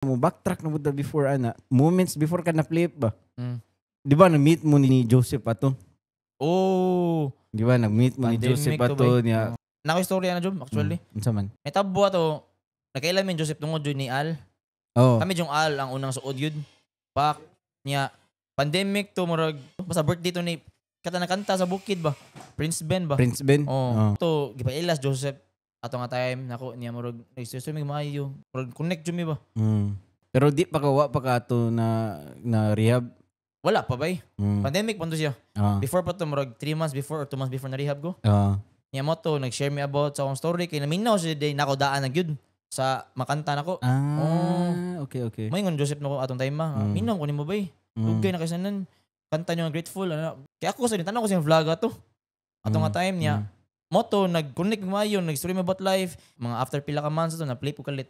Mo backtrack na mo before ana. Moments before ka na flip ba? Mm. Di ba na-meet mo ni Joseph ato? Oh, Di ba nag-meet mo ni pandemic Joseph to ato ba? niya? Oh. Nako istorya na, Jom, actually. Unsa man? May tabo ato, nakaila mi Joseph tungod jud ni Al. Oh. Kami yung Al ang unang suod yun. Pak niya pandemic to, murag basta birthday to ni kata nakanta sa bukid ba? Prince Ben ba? Prince Ben. Oh. To gipailas Joseph ato nga time nako niya, murag nag-story mi maayo. Murag connect jud mi ba? Pero di pa ka, wa pa ka ato na rehab. Wala pa bay. Pandemic pa to siya. Before pa to, murag 3 months before or 2 months before na rehab ko. Niya mo to nag-share mi about sa akong story kay naminaw siya day nako daan na gyud sa makanta nako. Ah, okay. May ngon Joseph nako atong time ma. Minaw ko nimo bay. Dugay na kay sanan. Kanta niyo nga grateful ano. Kaya ako sa tanaw ko sa vlog ato. Ato nga time niya. Mo to nag-connect maayo, nag-story mi about life. Mga after pila ka months to na play po kalit.